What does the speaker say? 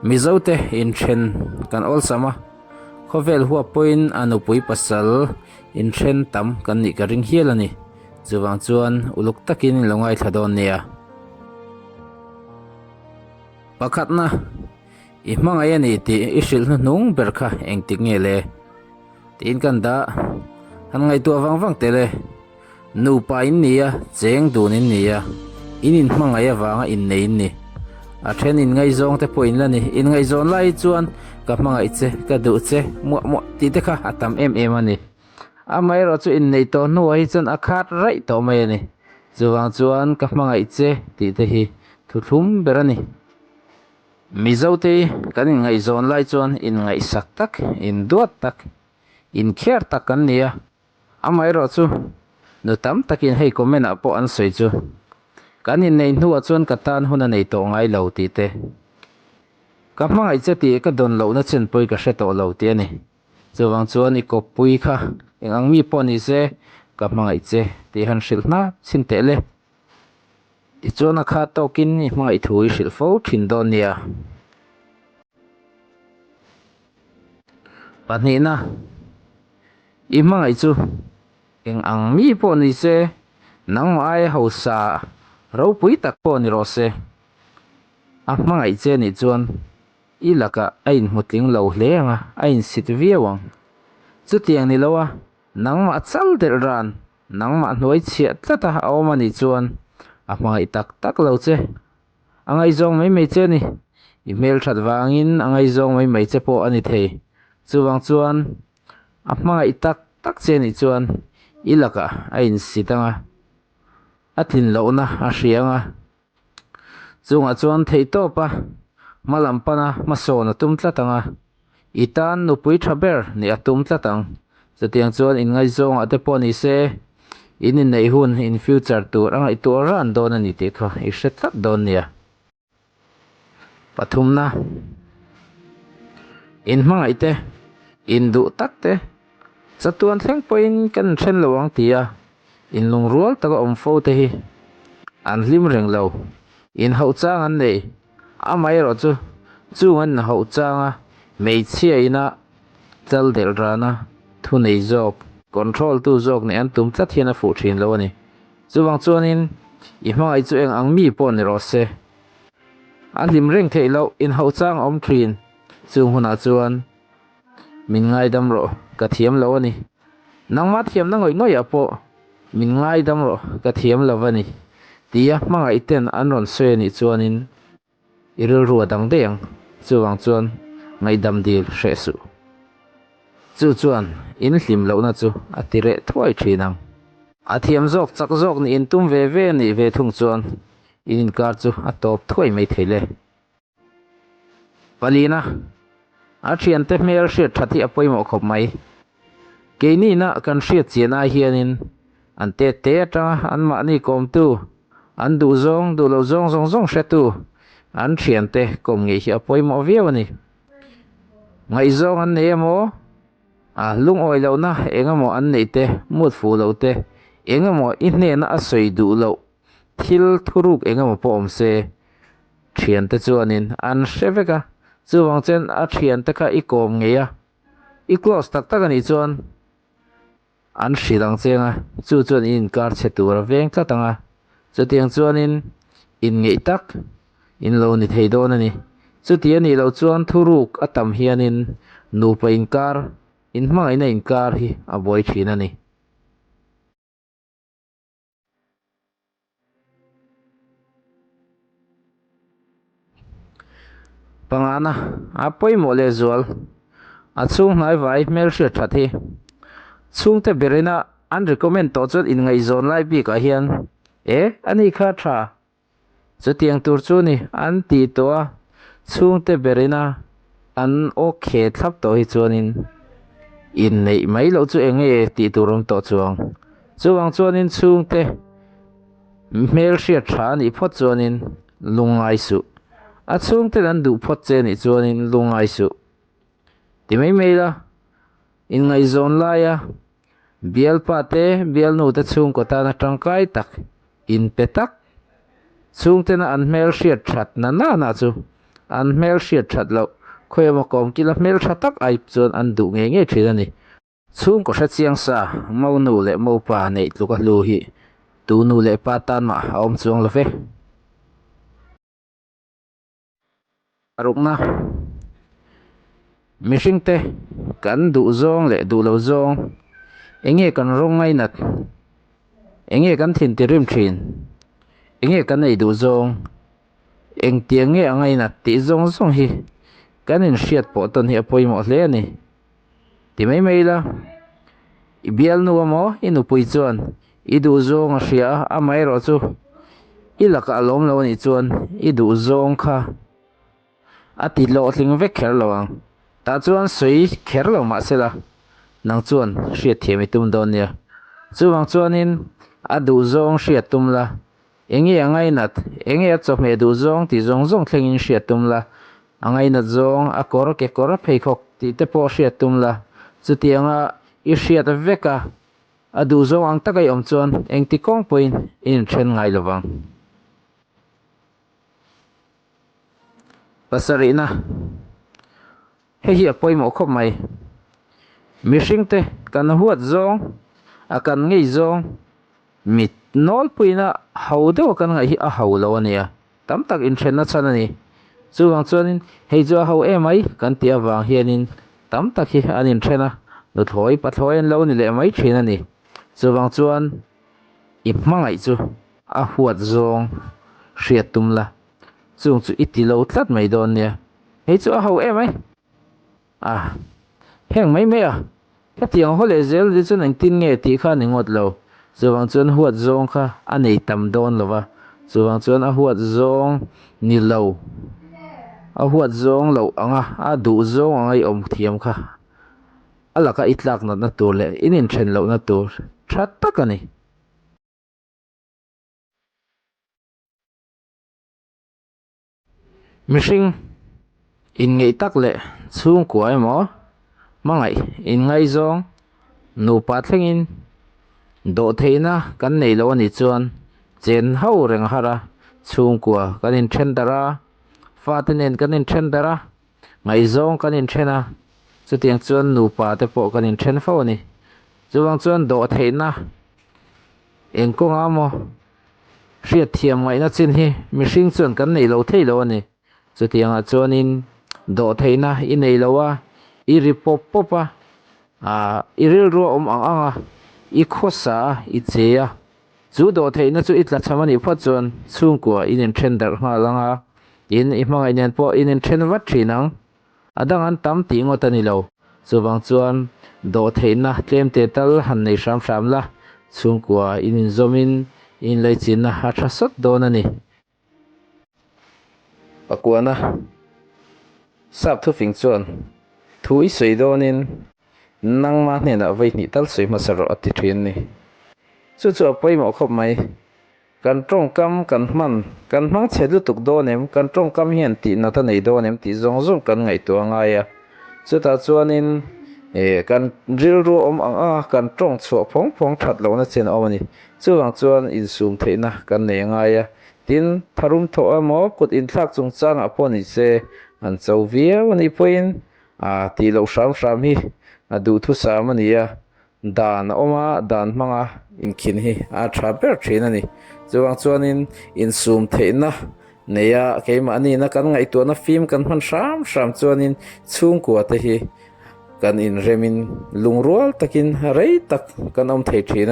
Mizote inthen kan awlsam a, khawvel huap pawhin a nupui pasal inthen tam kan nih ka ring hial a ni. Chuvang chuan uluk takin in lo ngaithla dawn nia. Pakhatna, i hmangaih a ni tih i hrilh hnuhnung ber kha engtik nge le? Tiin kan dah. Han ngaihtuah vang vang tel e. Nupa in ni a, cheng dun in ni a, in inhmangaih avanga innei in ni. A then inngaihzawng te pawh in la ni. Inngaihzawn lai hi chuan ka hmangaih che, ka duh che, muah muah tih te kha a tam em em a ni. Amaherawh chu inneih tawh hnuah hi chuan a khat raih tawh mai a ni. Chuvang chuan ka hmangaih che tih te hi thuthlum ber a ni. Mizote kan inngaihzawn lai chuan inngaihsak tak, induat tak, inkher tak kan ni a. Amaherawh chu nu tam takin hei comment ah pawh an sawi chu kan inneih hnuah chuan ka tan hun a nei tawh ngai lo tih te, ka hmangaih che tih ka dawn lohna chen pawi ka hre tawh lo tih a ni. Chuvang chuan i kawppui kha eng ang mi pawh ni se ka hmangaih che tih han hrilh hna chhin teh le. Tichuan a kha tawkin i hmangaih thu i hrilh fo thin dawn nia. Pahnihna. I hmangaih chu eng ang mi pawh ni se, nangmah aia hausa ropui tak pawh ni rawh se. A hmangaih che nih chuan i lakah a inhmutling lo hle ang a, a insit viau ang. Chutiang ni lo a, nangmah chal delh ran, nangmah hnuai chhiah tlat a a awm a nih chuan a hmangaih tak tak lo che. A ngaihzawng mai mai che a ni. I hmelthat vangin a ngaihzawng mai mai che pawh a ni thei. Chuvang chuan a hmangaih tak tak che nih chuan i lakah a insit ang a, a tlin lohna a hria ang a. Chungah chuan theihtawpa hma lam pana hmasawn a tum tlat ang a, i tan nupui tha ber nih a tum tlat ang. Chutiang chuan inngaihzawngah te pawh ni se, in inneih hun in future tur a ngaihtuah ran dawn a ni tih kha i hre tlat dawn nia. Pathumna, In hmangaih te, in duh tak te, chatuan thleng pawhin kan inthen lo ang ti a, in lungrual taka awm fo te hi an hlim reng lo, in hauh chang an nei. Amaherawh chu, chung an inhauh changa hmeichhia ina chal delh rana thu nei zawk, control tu zawk nih an tum tlat hian a fuh thin lo a ni. Chuvang chuanin i hmangaih chu eng ang mi pawh ni rawh se. A hlim reng theih loh inhauh chang a awm thin. Chung hunah chuan min ngaidam rawh, ka thiam lo a ni. Nangmah thiamna ngawih ngawihah pawh min ngaidam rawh, ka thiam lo a ni. Tia hmangaih ten an rawn sawi a nih chuanin I rilru a dang daih ang, chuvang chuan ngaihdam dil hreh suh. Chu chuan in hlim lohna chu a ti reh thuai thin ang. A thiam zawk chak zawk nih in tum ve ve nih ve thung chuan in inkar chu a tawp thuai mai thei le. Palina, a thiante hmel hriat that hi a pawimawh khawp mai. Keinina kan hriat chian ai hianin an tet te atanga anmahni kawmtu, an duh zawng, duh loh zawng zawng zawng hretu an thiante kawm ngei hi a pawimawh viau a ni. Ngaihzawng an nei emaw, a lungawi lohna eng emaw an neih te, mut fuh loh te, eng emaw i hnena a sawi duh loh thil thuruk eng emaw pawh awm se, thiante chuanin an hre vek a. Chuvang chuan a thiante kha i kawm ngei a, i close tak tak a nih chuan an hrilh ang che anga chu chuan in inkar chhe tur a veng tlat ang a, chutiang chuanin inngeih tak in lo ni thei dawn a ni. Chuti a nih loh chuan thuruk a tam hianin nupa inkar, inhmangaihna inkar hi a buai thin a ni. Pangana, a pawimawh leh zual, a chhung hnaivai hmelhriat that hi. Chhungte berina an recommend tawh chuan inngaihzawn lai bikah hian, E, ani kha tha, Chutiang tur chu ni an tih tawh a, chhungte berina an aw khe thlap tawh hi chuanin inneih mai loh chu eng nge tih tur awm tawh chuang. Chuvang chuanin chhungte hmelhriat tha a nih phawt chuanin lungngai suh. A chhungten an duh phawt che nih chuanin lungngai suh. Ti mai mai la, inngaihzawn laia Bialpa te, bialnu te chhungkaw tana tangkai tak, inpe tak, chhungtena an hmel hriat that na nana chu an hmel hriat that loh, khawi emaw kawmkila hmel tha tak ai chuan an duh ngei ngei thin a ni. Chhungkaw hre chiang sa, mo nu leh mo pa neih tluka hlu hi tu nu leh pa tan mah a awm chuang lo ve. A rukna, Mihringte kan duh zawng leh duh lo zawng, enge kan rawng ngainat, enge kan thin tirim thin, enge kan ei duh zawng, Engtiang nge a ngainat tih zawng zawng hi kan inhriat pawh tawn hi a pawimawh hle a ni. Ti mai mai ila, i bialnu amaw i nupui chuan i duhzawng a hria a, amaherawh chu i lakah a lawm lo a nih chuan i duhzawng kha a ti hlawhtling vek kher lo ang. Tah chuan sawi kher lo mah sela, nang chuan hriatthiam i tum dawn nia. Chuvang chuanin a duhzawng hriat tum la, Enge a ngainat? Enge a chawhmeh duh zawng tih zawng zawng thlengin hriat tum la. A ngainat zawng, a kawr, kekawr, a pheikhawk tih te pawh hriat tum la. Chutianga i hriat vek a, a duh zawng ang taka i awm chuan engti kawng pawhin i inthen ngai lo vang. Pasarihna. Hei hi a pawimawh khawp mai. Mihringte kan huat zawng, a kan ngei zawng, mit nawlpuina ho deuha kan ngaih hi a ho lo a nia. Tam tak inthenna chhan a ni. Chuvang chuanin hei chu a ho em mai kan tih avang hianin tam tak hi an inthen a, nuthlawi pathlawi an lo ni leh mai thin a ni. Chuvang chuan i hmangaih chu a huat zawng hriat tum la. Chung chu i ti lo tlat mai dawn nia. Hei chu a ho em ai. A, heng mai mai a. Hetiang haw leh zel te chuan engtin nge tih kha a ni ngawt lo. Chuvang chuan huat zawng kha a nei tam dawn lo va. Chuvang chuan a huat zawng ni lo, a huat zawng loh anga a duh zawng anga i awm thiam kha a laka i tlak natna tur leh in inthen lohna tur tha tak a ni. Mihring inngeih tak leh chhungkua emaw hmangaih inngaizawng nupa thlengin dawhtheihna kan nei lo a nih chuan chen ho reng har a, chhungkua kan inthen darh a, fate nen kan inthen darh a, ngaihzawng kan inthen a, chutiang chuan nupa te pawh kan inthen fo a ni. Chuvang chuan dawhtheihna eng kawngah emaw Hriatthiam ngaihna chin hi mihring chuan kan nei lo thei lo a ni. Chutiangah chuanin dawhtheihna i nei lo a, i ri pawp pawp a, ah i rilru a awm ang ang a, i khawsa a, i che a. Chu dawhtheihna chu i tlachham a nih phawt chuan chhungkua in inthen darh nghal ang a, tin i hmangaih nen pawh in inthen vat thin ang. A dang an tam tih ngawt a ni lo. Chuvang chuan dawhtheihna tlemte tal han nei hram hram la, chhungkua in inzawmin i inlaichinna a tha sawt dawn a ni. Pakuana sap thufing chuan thu i sawi dawnin nangma hnenah vawihnih tal sawi hmasa rawh a ti thin a ni. Chu chu a pawimawh khawp mai. Kan tawngkam kan hman, kan hmang chhe lutuk dawn em? Kan tawngkam hian tih nat a nei dawn em tih zawng zawng kan ngaihtuah a ngai a. Chutah chuanin eh kan rilru awm ang ang a, kan tawng chhuah phawng phawng that lohna chen a awm a ni. Chuvang chuan insum theihna kan nei a ngai a. Tin, tharum thawh emaw kut inthlak chungchangah pawh ni se an cho viau a nih pawhin ah tih loh hram hram hi a duhthusam a ni a. Dan a awm a, dan hmanga inkhin hi a tha ber thin a ni. Chuvang chuanin insum theihna neia keimahniina kan ngaihtuahna fim kan hman hram hram chuanin chhungkua te hi kan inremin lungrual takin rei tak kan awm thei thin a.